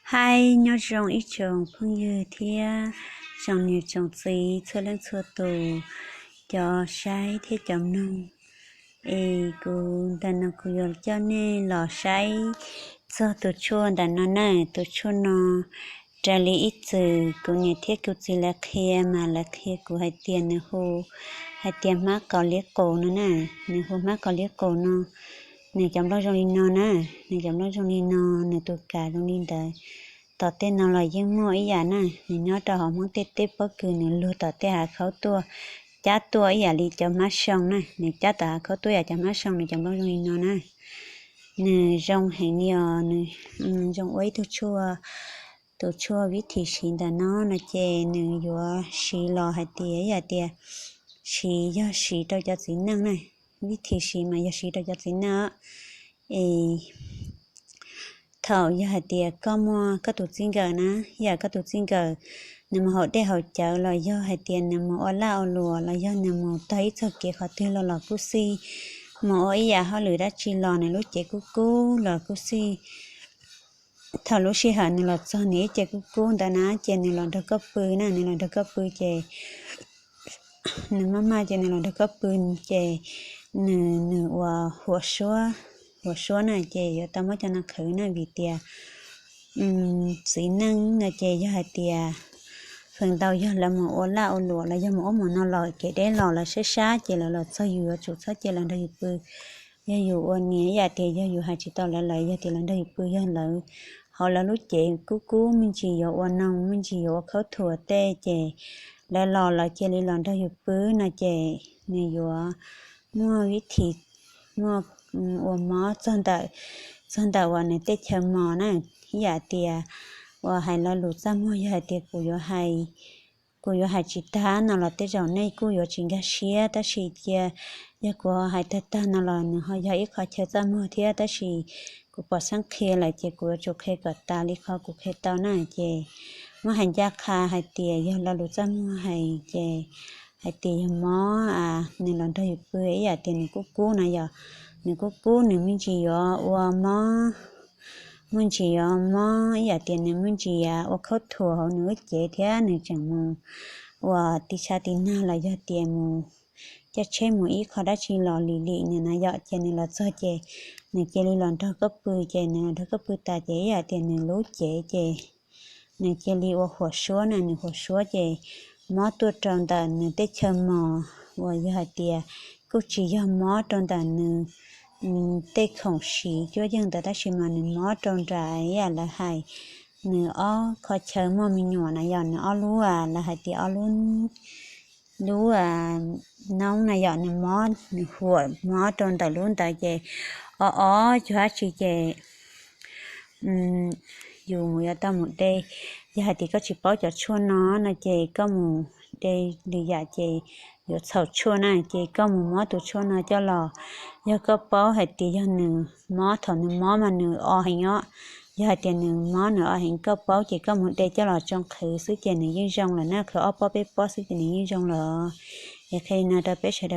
Hais nyob zoo ib tsoom phooj ywg thiab tsoom niam tsoom txiv txhua leej txhua tus, cov saib thiab cov mloog. Es kuv ntawm no kuv yuav coj nej los saib txog tus tshuaj ntawm no na. Tus tshuaj no raws li ib txwm kuv niam thiab kuv txiv lawv qhia mas lawv qhia kuv hais tias nws hu hais tias hmab qos liab qus no na. Nws hu hmab qos liab qus no, nws cov nplooj zoo li no na. Nws cov nplooj zoo li no, nws tus kav zoo li ntawd. Tom tej no los yeej muaj ib yam na. Nws nyob rau hauv Hmoob tej teb pob kws, nws luag tom tej hav khaub tuaj, cab tuaj ib yam li cov hmab soo na. Nws cab tom hav khaub tuaj ib yam cov hmab soo, nws cov nplooj zoo li no na. Nws zoo heev li os. Nws zoo ua ib tug tshuaj, tus tshuaj vib thim siv ntawm no no ces nws yuav siv los hais tias ib yam tias siv, yog siv rau cov txiv neej na. Vib thim siv mas yog siv rau cov txiv neej. Es thaum yog hais tias koj muaj koj tus txij nkawm na, yam koj tus txij nkawm nws mus haus dej haus cawv los yog hais tias nws mus ua laj ua luam los yog nws mus tag ib txog kev qhov twg los los kuj xij, mus ua ib yam hauj lwm dab tsi los nws lub cev kub kub los kuj xij. Thaum lub sij hawm nws los txog nws ib ce kub kub ntawd na ces nws los nrog koj pw na. Nws los nrog koj pw ces nws maj maj ces nws los nrog koj pw ces nws, nws ua huam suab, huam suab na ces yuav tau muab cov no qhwv na vim tias txiv neej no ces yog hais tias feem ntau yog lawv mus ua laj ua luam los yog mus ub mus no los kev deb los lawv sab sab ces lawv los txog yus yuav tsum txhob cia lawv nrog yus pw. Yog yus ua niam ib yam tias yog yus hais tsis tau lawv, lawv yog tias lawv nrog yus pw yog lawv hauv lawv lub cev kub kub me ntsis yuav ua noog me ntsis yuav ua khaub thuas tej ces lawv los lawv cia li los nrog yus pw no ces nws yuav muaj vib thim, muaj ua mob txog ntawm, txog ntawm uas nws tej chaw mos na. Ib yam tias uas hais lo lus txaj muag yog hais tias kuv yuav hais, kuv yuav hais tsis tag no los tej zaum nej kuj yuav tsis nkag siab tab sis cia yog kuv hais tag tag no los nws ho yog ib qho chaw txaj muag thiab tab sis kuv pom xeeb qhia lawm ces kuv yuav tsum qhia kom tas li qhov kuv qhia tau na ces muab hais ncaj qha hais tias yog lo lus txaj muag hais ces hais tias yog mob nws los nrog yus pw ib yam tias nws kub kub na yom, nws kub kub nws me ntsis yuav ua mob, me ntsis yuav mob ib yam tias nws me ntsis ua khaub thuas hauv nws lub cev thiab nws tseem mus ua tiv tshav tiv nag los yog tias mus caij tsheb mus ib qho dab tsi los lim lim nws na yom ces nws los txog ces nws cia li los nrog koj pw ces nws los nrog koj pw tas ces ib yam tias nws lub cev ces nws cia li ua huam suab na. Nws huam suab ces mob tuaj rau ntawm nws tej chaw mos uas yog hais tias kuj tsis yog mob rau ntawm nws tej khoom siv cuab yeej ntawd tab sis mas nws mob rau nram ib yam lawv hais nws ob qho chaw muaj me nyuam na yom, nws ob lub lawv hais tias ob lub, lub noob na yom, nws mob nws huam mob rau ntawm lub ntawd ces ob ob cuag dab tsi ces yus mus yuav tau mus de. Yog hais tias koj tsis paub cov tshuaj no no ces koj mus de lwm yam ces yuav txhaum tshuaj na ces koj mus muab tus tshuaj no coj los. Yog koj paub hais tias yog nws mob, thaum nws mob mas nws o heev os, yog hais tias nws mob nws o heev koj paub ces koj mus de coj los tsoo qhwv xwb ces nws yeej zoo lawm na. Qhwv ob pob peb pob xwb ces nws yeej zoo lawm. Es qhia li no rau peb sawv